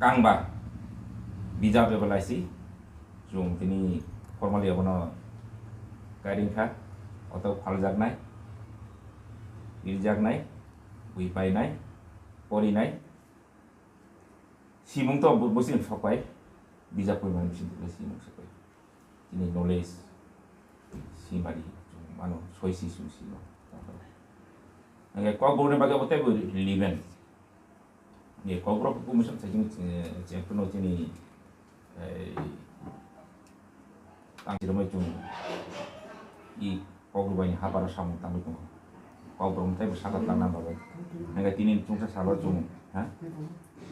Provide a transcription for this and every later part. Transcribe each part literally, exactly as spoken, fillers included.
Kangba bijap eba laisi chwng tini formally abono kairing kha, oto phaljaknai, rirjaknai, bui painai, porinai, Simung to bo-, bosini sokpai, bijap poimani bising twi simung sokpai. Chini knowledge, simari, mano, soisi sung simo. Hingke kokborokni bagwi abo teibo relevant. Ye kokborok commission sai chini, eh, chengphano chini, eh, tang chirumai chung i kokborok bai ni haparo samung tangwi tongo. Kokborok teibo saka tangna bagwi. Hingke tini chungsa salo chung, ha?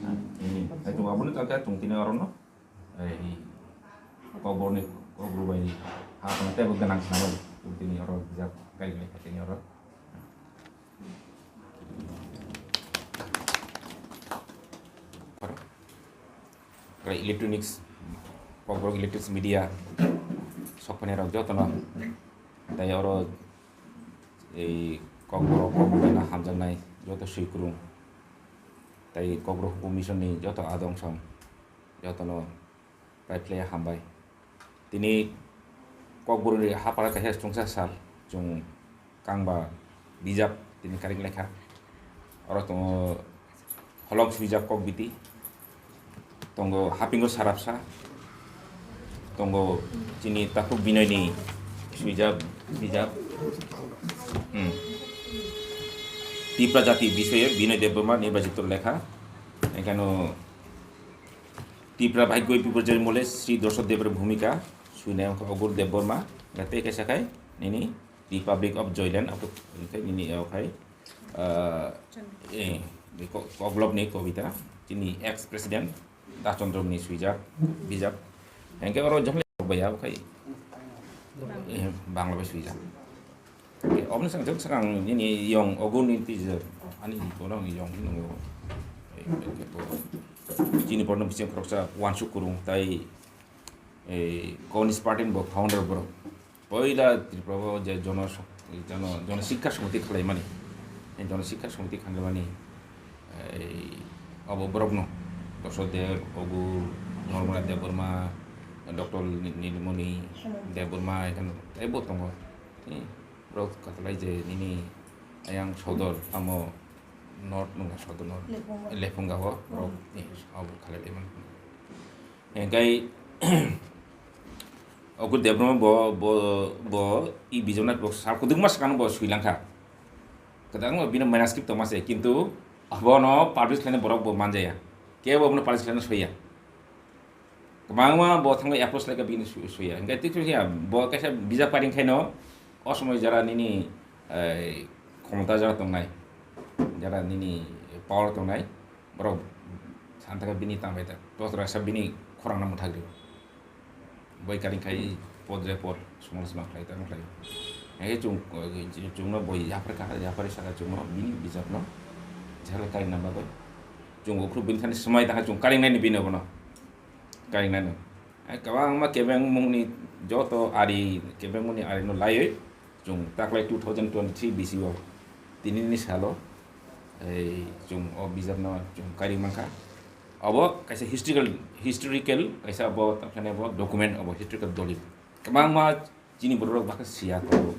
Ha? Ini, eh, chung abono chakha chung tini orono. Ei, kokborokni, kokborok bai ni ha kono teibo gwnang swnamwi tini oro bijap kaijaknai kha tini oro. Oro electronics, kokborok electronics media sokphainairok jotono tei oro ei kokborok, kokborok bai no hamjaknai joto swikwrwng tei kokborok hukum mission ni joto adong song jotono. Paiphlaiya hambai. Tini kokborokni hapara kaisa chwngsa sal, chwng kangba bijap tini karwi lekha. Oro tongo holong swijak kokbiti, tongo hapingo sarapsa, tongo chini takhuk Binoyni swijak bijap. Hmm. Tipra jati bisoye Binoy Debbarma nirbachito lekha. Ekhano Tipra Bhagyo Biparjoy Mole Sri Dorso Debbar Bhumika, suinai wngkha Ogur Debbarma, tei kaisa khai nini Republic of Joyland, abo khai nini eo khai, ah, eh, ko-, Koglopni Kobita, chini ex president, Dachandramni swijak, bijap. Hingke oro jokle baya khai, eh, Bangla bai swijak. Oboni sang jok sakang nini yong Ogur ni teacher ani bono yong hinwi nungo. Chini borno bising khoroksa Wansuk Kurung tai, eh, Communist Party ni bo founder borok. Poila Tripura o je jono, jono, jono sikha samiti khwlaimani. Jono sikha samiti khwlaimani. Ei, abo borokno, Dosodeb, Ogur, Normala Debbarma, Doctor Ni-, Nilmoni Hemant. Debbarma, ekheno teibo tongo. Tei borok katalai je nini ayang sodor, amo North nungkha sodor North. Lephunga. Lephunga o borok, Hmm. eh, abo khalai laimani. Hingkai, Ogur Debbarma bo, bo, bo, i bijoknai bo sal kwdwkma swkang bo swilang kha. Kwdangma bini manuscript tongma se, kintu abono publish khlaina borok bo manjaya. Kebo abono publish khlaina soiya. Kwbangma bo thangwi approach khlaikha bini su-, suya. Hingke tik suya, bo kaisa bijap paring khaino, o somoi jara nini, eh, khomota jara tongnai, jara nini power tongnai, borok santhaka bini tangbai ta, totra sa bini khorang no mwthagrio. Boi karing khai pod re pod, sumol sumol khlai tang khlai. Hingke chung, chungno boi yapharkha, yapharwi saka chungno, bini bijapno, jara karing nang bagwi. Chung ukhuk bini thani swmai tangkha chung karing naini bini abono. Karingnani. Ai, kwbangma kebengmungni joto ari, kebengmungni arino laiwi chwng taklai two thousand twenty-three bisio tinini salo, ei, chwng o bijapno chwng kari mankha. Obo kaisa historical, historical kaisa obo, tamsani obo document, obo historical dolil. Kwbangma Chini borok rok bakhe siya tongo.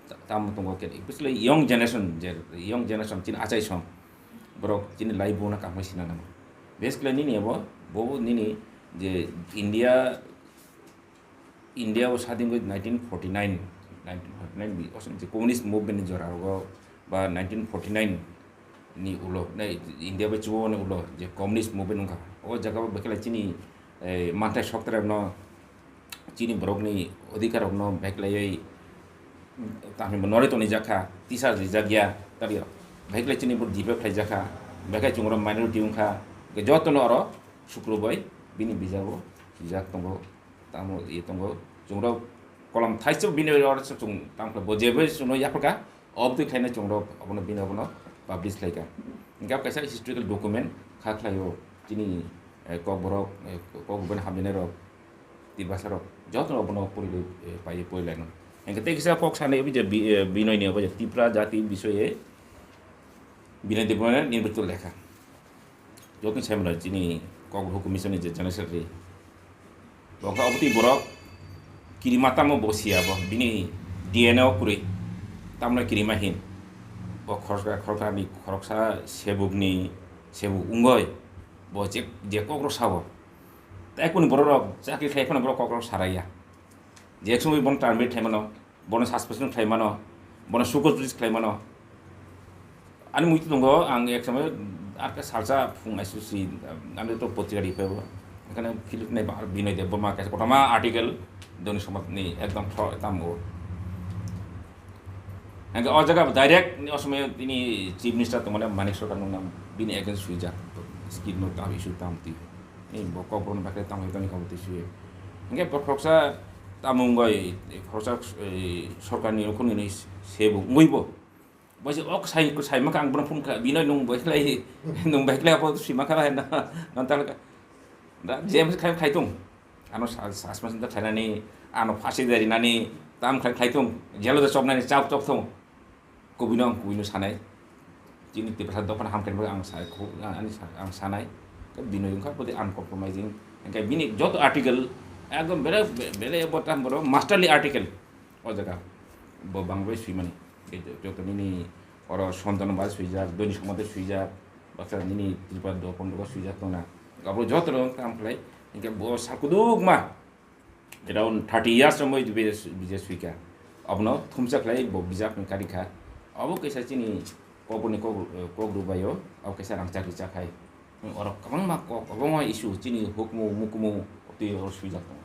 Ta-, tamo tongo khe, especially young generation, je young generation chini achai song. Borok chini life bo no kaham sina nango. Basically nini abo, bo nini je India, India o sadin goi nineteen forty-nine, nineteen forty-nine bi, osem je communist movement ni jora rogo ba nineteen forty-nine ni ulo, na India bai chubago ni ulo je communist movement wngkha. O jaga o bakhe chini, eh, manthai soktra no chini borokni odhikar rokno beklaiwi, tamni bo norwi tongni jakha, tisa rijak ya, tari beklai chini bo debate khlai jakha, beklai chwng oro minority wngkha, jotono oro sukru bai bini bijago swijak tongo, tamo ye tongo, chwng oro kolam thaisa bini oro chwng tamo khe bo jebo chwngno yapharkha, obtwi khlaina chwng rok abono bini abono publish khlaikha. Hingkhe kaisa historical document kha khlaio chini, eh, kokborok, eh, kokborokni hamjanairok, Tiprasarok jotono abono poriwi, eh, paiwi porilaino. Hingkhe tei kisa kok sanai obo je bi-, eh, binoini obo je Tipra jati bisoye Binay Debbarma nirbachito lekha. Joto sai mano chini kok hukum misoni je General Secretary. Bo kha obotwi borok kirima tamo bo siya bo bini D N A o kwrwi tamno kirima hin. Bo khoroksa, khoroksa ni khoroksa sebukni sebuk wngoi. Bo je, je kokrok sao. Tai kuni bororok chakri khlai phano borok kokrok saraiya. Je ek somoi bono terminate khlai mano, bono suspension khlai mano, bono sukos khlai mano. Ani muitu tongo, ang ek somoi ar ka salsa phung aisusi, ang to potrika ri phaibo. Ekhane Philip nai ba Binoy Debbarma kaisa kotoma article doni somat ni ekdom thro tam o. Hingke o jaga direct ni o somoi tini Chief Minister tongmani Manik Sarkar nung nam bini against swijak, scheme no tam issue tam twi. Ni bo kok bono bakle tam hoi toni kabo twi swi. Hingke bo khoroksa tamung bai khoroksa, eh, sorkar ni okhorni ni sebo ngui bo. Bo se ok sai, sai maka ang bono phone kha, bino nung bai khlai, nung bai khlai abo swi maka na, na tal ka. Da, James khai, khai tung. Ano sa-, suspension ta khlainani, ano phasi da rinani, tam khlai, khlai tung. Jelo da chopnani, chap, chop tung. Kubui no ang kubui no sanai. Chini Tiprasa dophano hamkhe ang sai khu-, ani sa-, ang sanai. Bini wngkha bodi uncompromising. Hingke bini joto article ekdom bele, bele bo tam boro masterly article. O jaga bo bangbai swimani. Joto nini oro Sontano bai swijak, Doni Somote swijak, baksa nini Tripura dophano swijak tongna. Abo joto no tam khlai. Hingke bo sakuduk ma. Around thirty years romwi bijak, bijak swika. Abono thumsa khlai bo bijak ni kari kha. Abo kaisa chini kokborok ni kok, kok rwbaio, abo kaisa rang chakri chakhai. Oro kwbangma kok, kwbangma issue chini hukmu, mukmu, twi oro swijak tongo.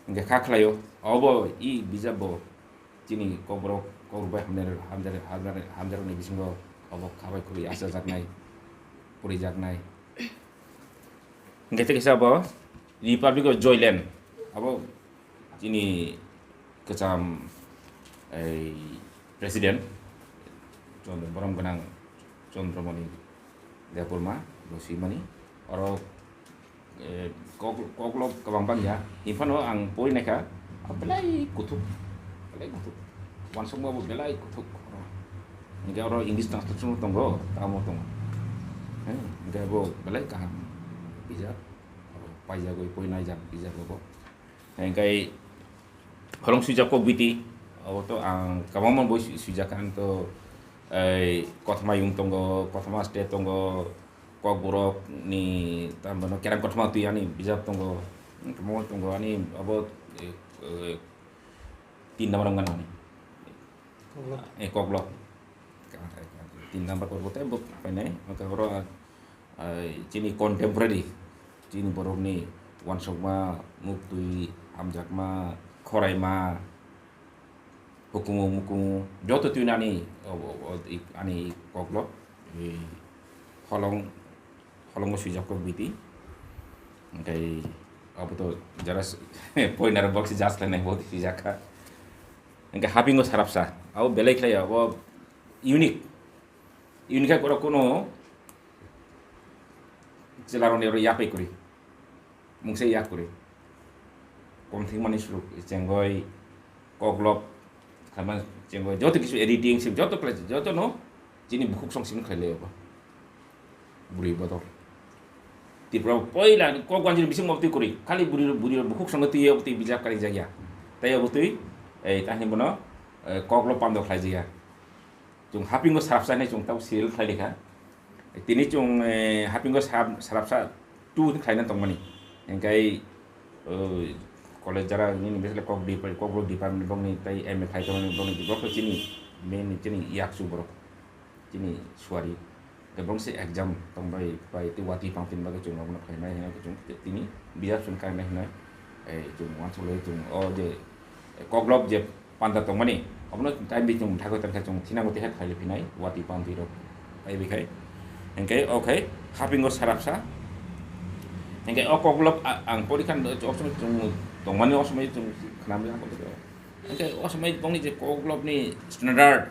Hingke kha khlaio, abo i bijak bo chini kokborok, kok rwbai hamjak, hamjak, hamjak, hamjak ni bisingo abo khabai khurui achajaknai, purijaknai. Hingke tei kisa bo Republic of Joyland, abo chini kwcham, ei, president, Chondro, borom gwnang Chondromoni Debbarma, bo swimani, oro, eh, kok, koklop kwbang bangya, hinphano ang pori naikha, belai kuthuk, belai kuthuk, uansukma bo belai kuthuk. Hingke oro English translation bo tongo, tamo tongo. He, hingke bo belai kaham bijak, paijagwi poinaijak bijak bo. Hingke holong swijak kok biti, abo to ang kwbangma boi swi-, swijak ang to, ei, kothoma yung tongo, kothoma state tongo, kokborok ni, tamo no kerang kothoma twi ani bijak tongo, tamo tongo ani abo, eh, eh, tin number wngkha nani. Koklop. Eh, koklop. Tin number koklop tei bo painai, hingke oro, ah, chini contemporary, chini borokni uansukma, muktwi, hamjakma, khoraima, hukumu, mukumu, joto twi nani, o, o, o, i, ani koklop, i, holong, holongo swijak kok biti. Hingke abo to jara s-, poinaro box just lainai bo swijak kha. Hingke hapingo sarapsa, abo belai khlai abo unique. Unique khe borok kuno chwlarokni oro yapai kwrwi. Mungsa yak kwrwi. Komthikmani suluk chengoi, koklop, khaima chengoi, joto kisu editing se joto khlai, joto no chini bukhuk song simi khlai laio bo. Bwrwi bodol. Tripura poila kok wanjini bising mobtwi kwrwi. Khali bwrwi, bwrwi bukhuk songno twi, twi bijap kari jakya. Tai obo twi, ei, tahini bono, eh, koklop pando khlai jakya. Chwng hapingo sarapsa hinwi chwng tabuk serial khlai likha. Tini chwng, eh, hapingo sarap-, sarapsa two hinwi khlaina tongmani. Hingkai, oh, college jara nini besle kok depart-, kokborok department bokni tei M A khlai tongmani bokni borok chini main chini yakchu borok. Chini suari. Hingke bokni se exam tongbai bai tei watwi pangtini bagwi chwng abono khlainai hinwi chwng tini bijap chwng kainai hinwi, eh, chwng uansuk lai chwng o je, eh, koklop je panda tongmani, abono time bi chwng thagwi tongkha chwng thinango teha khailai phinai, watwi pantwi rok. Ai bi khai. Hingke o khai hapingo sarapsa. Hingke o koklop a-, ang porikha o somoi chwng tongmani o somoi chwng khnamwi ang porikha. Hingke o somoi bokni je koklopni standard,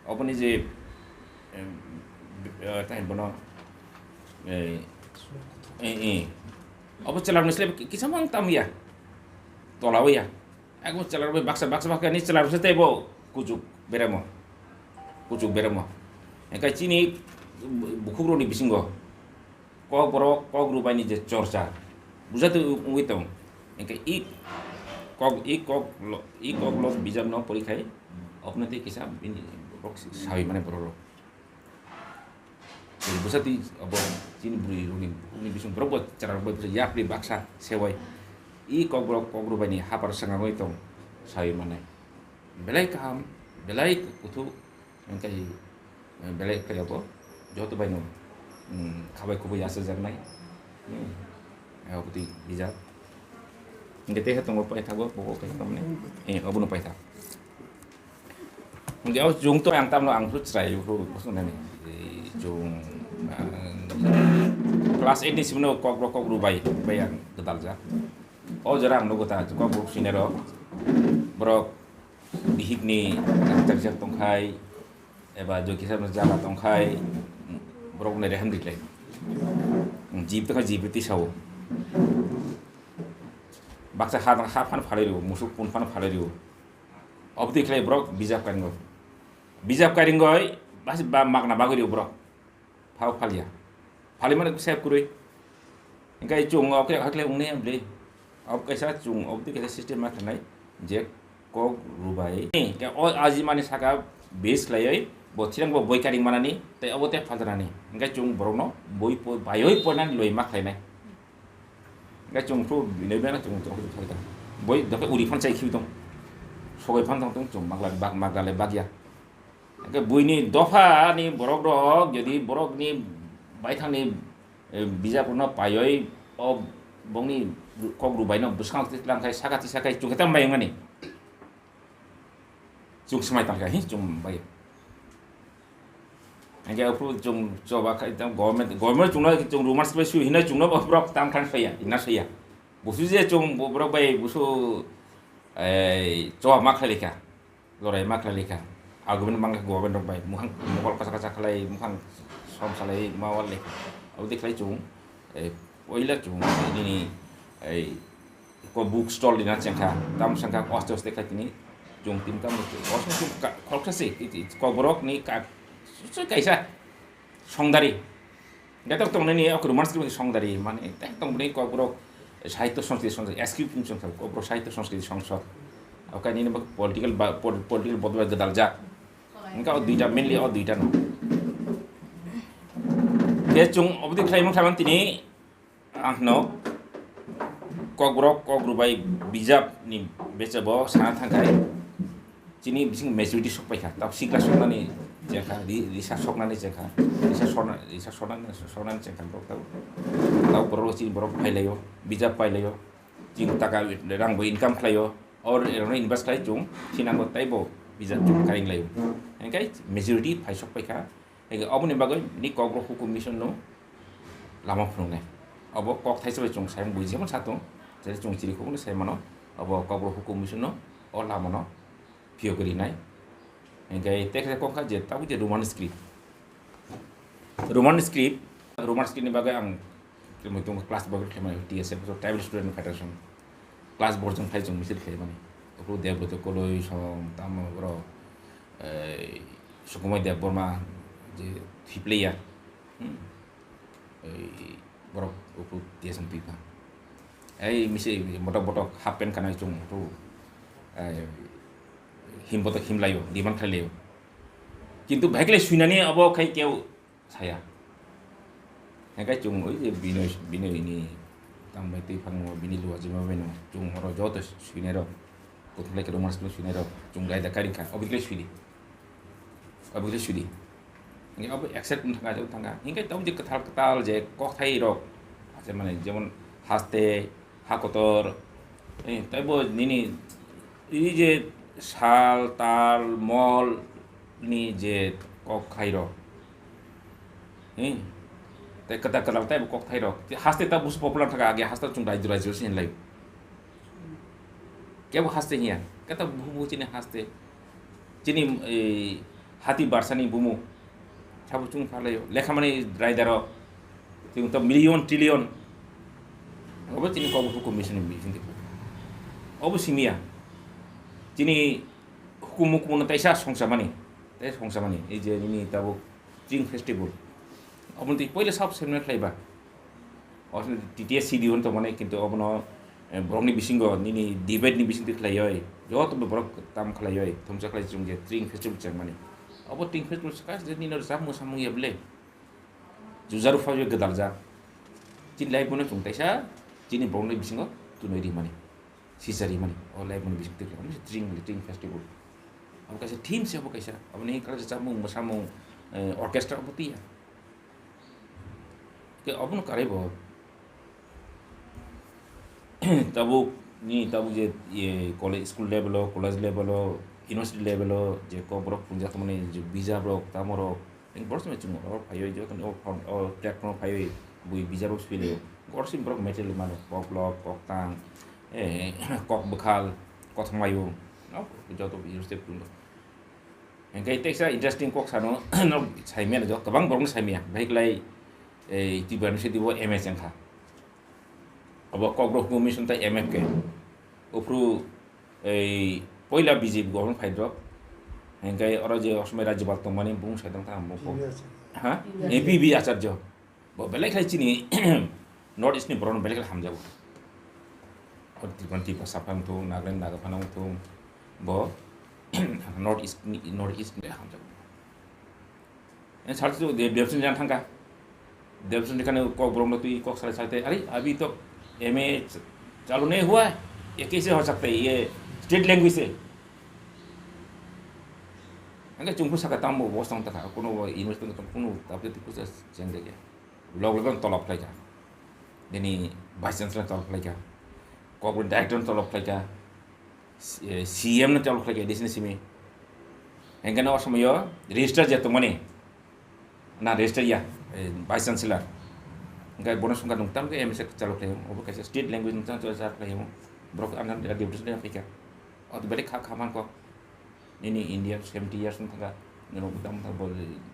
oboni je, em, eh, tei bono, eh, eh, eh. Obo chwlarni slai kisa mang tam ya. Tola o ya. Abo chwlar bai baksa, baksa, baksa ni chwlar se tei bo kuchuk beremo. Kuchuk beremo. Engkai chini bukhuk rokni bisingo kokborok, kok rwbaini je chorcha, bujatwi wngwi tong. Engkai i kok, i kok lo, i koklop bijapno porikhai, obno tei kisa bini borok sawi mane borok rok. Bwsa twi abo chini bwrwi rokni bukhukni bising borok bo chwra rok bai bwsa yapri baksa sewai. I kokborok kokborok bai ni hapar swngagwi tong sawi manai. Belai kaham, belai kuthuk, hwnkhe, eh, belai khe abo joto bai no, mm, khabai khubui yachajaknai. Hmm. Eh, obotwi bijak. Hwnkhe tei khe tongo paithago, bo paithago mani. Eh, obono paithak. Hwnkhe o chwng to ang tamno ang phuru chwrai phuru bosongnani. Eh, chwng, ah, class eight ni simi no kokborok kokborok bai, bai ang gwdaljak. O jora ang nugo ta, kokborok senior rok. Borok bihikni rangchak jak tongkhai, eba jokisa jala tongkhai, borokno reham riklai. Jib tongkha jib twi sao. Baksa ha, ha phan phalai rio, musuk pun phan phalai rio. Obotwi khlai borok bijap karingoi. Bijap karingoi, bas ba magna bagwi rio borok. Phao phalia. Phalimani sep kwrwi. Hingkai chwng o khe hakle wngnai ang bwlwi. Ob kaisa chwng obdi kaisa system ma khanai je kok rubai. Hingke o ajimani saka base khlaiwi bo thirang bo boi karing manani tei obo tei phaltanani. Hingkai chwng borokno boi po-, baiwi poinani loi ma khlainai. Hingkai chwng thu bini bana chwng chwng phalta. Boi dokhe uri phan chai khibi tong. Sogoi phan tong tong chwng magla bag magla le bagya. Hingke buini dopha ni borok rok, jodi borok ni baithang ni, eh, bijap rok no paioi, o bongni kok rubai no bwskango twi tlang khai, saka twi sakai chukhe tam bai wngmani. Chung smai tang khai, hi, chung bai. Hingke aphuru chung choba khai tam government, government chung no chung rumors bai su hinai chung no borok tam khan saya, ina saya. Busu je chung borok bai busu, eh, choba ma khai lekha. Lorai ma khlai lekha. Argument mang kha government rok bai. Mukhang mokol kasa kasa khlai, mukhang som salai ma wal lekha. Abo de khlai chung, eh, oila chung, nini, eh, ko book stall dina chengkha. Tam sangkha oste oste khlai tini chung tim tam oste chung ka-, khoroksa se, iti, iti, kokborok ni ka-, su-, su kaisa songdari. Gatok tongnani ok Roman script songdari mane, tak tongnani kokborok sahitya sanskriti songsad, S Q P songsad, kokborok sahitya sanskriti songsad. Oka nini bak political ba, pol-, political bodol gedal jak. Engka o duita, mainly o duita no. Ke chung obdi khlai mang khlai mang tini, ang no kokborok, kokborok bai bijap ni becha bo sana thangkai. Chini bising majority sok paikha, tao sikla soknani chengkha, ri-, risa soknani chengkha, risa sokna-, risa soknani, soknani chengkha borok tao. Tao borok chini borok phailaio, bijap pailaio, chini taka rang bo income khlaio, or erano invest khlai chung, thinango taibo bijap chung karing laio. Engkai majority phai sok paikha, engkai oboni bagwi ni kokborok hukum mission no lama phunuknai. Obo kok thaisa bai chung sayang buji jemon satung, jere chung chiri khukno sai mano, obo kokborok hukum mission no o lama no phiyok rinai. Hingke tekhe kok kha je tabuk je Roman script. Roman script, Roman script ni bagwi ang kemui tongo class bagwi kemui T S F, so Tribal Student Federation. Class borjong phai chung misil khlai mani. Oku Debroto Koloi song tamo bro, eh, Sukumai Debbarma je thipleya. Hmm. Ei, borok uku tiasong twi pha. Ei, misi botok botok half pant kanai chung tu, ei, him botok him layo, demand khai layo. Kintu bhai kle suinani abo khai keu saya. Hingkai chung oi je bini, bini ini tang bai twi phangmo, bini luwa jima bai no chung oro joto suinai rok. Kutung lai khe Roman script swinai rok, chung lai da karing kha, obo khe sudi. Obo khe sudi. Hingke obo accept wng thangkha, accept thangkha. Hingke tamo je kwthal kwtal je kokthai rok, ase mane jemon haste, ha kotor, eh, taibo nini, ini je sal, tal, mol ni je kokthai rok, eh, tei kwtal kwtal taibo kokthai rok. Haste ta busu popular thangkha, age haste chung raiju raiju se hinlai. Kebo haste hiya, kata bubu chini haste. Chini, eh, hati barsani bumu. Sabo chung phalai, lekha mani raidaro. Chung to million, trillion. Obo chini kobo hukum mission ni mission tipo. Obo simiya. Chini hukum hukum no taisa songsa mani. Tai songsa mani. Ei je nini tabo Ching festival. Obo twi poila sab seminar khlaiba. O T T S C D hwn tongmani, kintu obono, eh, borokni bisingo nini debate ni bisingtwi khlaioi, joto borok tam khlaioi, thumsa khlai chwng je Tring Festival chengmani. Obo Tring Festival swkang je nini rwchapmung samung ya bwle. Jujaru phaiwi gwdaljak. Chini life bono chwng kaisa chini borokni bisingo tunwi rimani, sisa rimani. O life bono bising twi khlai, omo se Tring, Tring festival. Abo kaisa theme se, abo kaisa. Aboni kaisa chamung, mwsamung, eh, orchestra abo twiya. Ke abono karwi bo tabuk ni tabuk je, ye, college, school level o, college level o, university level o je kok borok punjak tongmani je visa borok tamo rok, borok simi chwng oro phaiwi joto ni o platform o phaiwi bui visa rok sui laio. Borok simi borok material mano, kok lok, kok tang, eh, kok bwkhal, kothom laio. No, joto university punjak. Hingke teksa interesting kok sano, no, saimaya jo, kwbang borokno saimaya. Bahai klai, eh, Tripura University bo M A chengkha. Abo Kokborok Commission tai M F K. Uphru ei poila B J P government phaidrop. Hingke oro je osomai Rajyapal tongmani bung saidang ta amo ko. P B Acharya. Ha? P B Acharya. Eh, P B Acharya. Bo belai khai chini North East ni borok belai khai hamjago. Oro Tripura, Tripura saphang thung, Nagaland, Naga phano thung. Bo North East ni, North East ni hamjago. Sarte de Debson jan thangka. Debson dekhane kok borok no twi kok salai salte, "Are, abhi to M A ch-, chalu nahi hua hai, ye kaise ho sakta hai, ye state language hai." Hingke chwng phu saka tambo bosong takha, kuno bo university tong kuno tabjati kusa cheng de ya. Log log tolop khlaika. Nini vice chancellor tolop khlaika. Kok bo director tolop khlaika. C-, eh, C M no tolop khlaika, disini simi. Hingke no osomoyo register je tongmani. Na register ya, eh, vice chancellor. Hingke bono songkha nung tam ke M S A chalu khlaio, obo kaisa state language nung tam chalu khlaio. Borok ano deputation ya phika. Ot beri kha kha man kok. Nini India seventy years wng thangkha, nini butam butam bol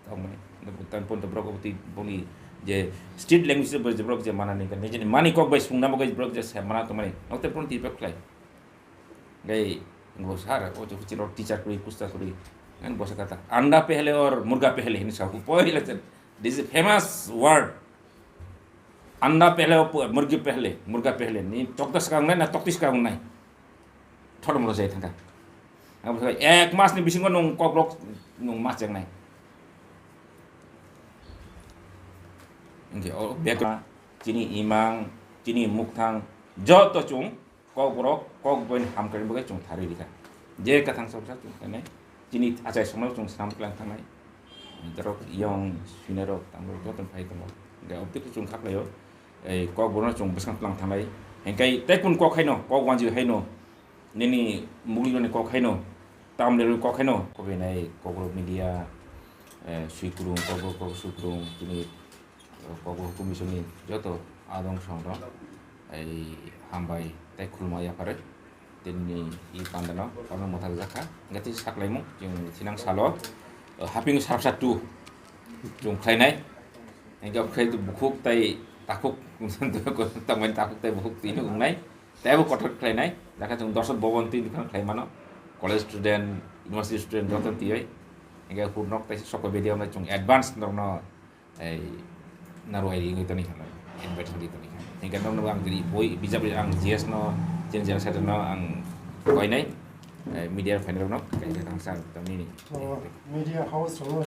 tongmani, butam pon to borok obotwi boni je street language bo je borok je manani ka, nijeni mani kok bai sungna bagwi borok je se mana tongmani, nokte pon twi pek khlai. Gai bo sar o je chiro teacher kuri kusta kuri, ngan bosa kata, "Anda pehle aur murga pehle," hinwi sa, poila chen, this is a famous word. "Anda pehle aur pu-, murgi pehle, murga pehle," ni tokta swkang nai na tokti swkang nai. Thorom rw jai thangkha. Abo se ek mas ni bisingo nwng kokrok nwng ma chengnai. Hingke o bek chini imang, chini mukthang, joto chwng kokborok, kokboini hamkrai bagwi chwng tharwi rikha. Je kwthang sabsa chwng khainai, chini achai songno chwng swnam kwlang thangnai. Borok yong swinai rok, tamo rok joto phai tongo. Hingke obotwi khe chwng kha khlaio. Ei kokborokno chwng bwskang tlang thangnai. Hingke tei kun kok haino, kok wanjwi haino, nini muglirokni kok haino, tamlirokni kok haino. Kok hainai kokborok media, eh, swikrung, kokborok kok swikrung, chini kokborok commission ni joto adong songrok, ei hambai tei khulumma yapharwi. Tini i pandano, oro mwthang jakha. Hingke tei saklaimung, chwng thinang salo, o, haping sarsa two chwng khlainai. Hingke okhai bukhuk tei takhuk, tangmani takhuk tei bukhuk tini wngnai. Tei bo kothok khlainai. Jakha chwng dorsok bobon twi dukhan khlai mano. College student, university student joto twiwi. Hingke hurnok tei sokoi video no chwng advance norokno ei narwai ringwi toni kha, invite wngwi toni kha. Hingke nokno ang jiri boi bijap ang G S no, chini general secretary no ang koinai, eh, media phainai rokno kaisa kangsa tongmani. O media house rokno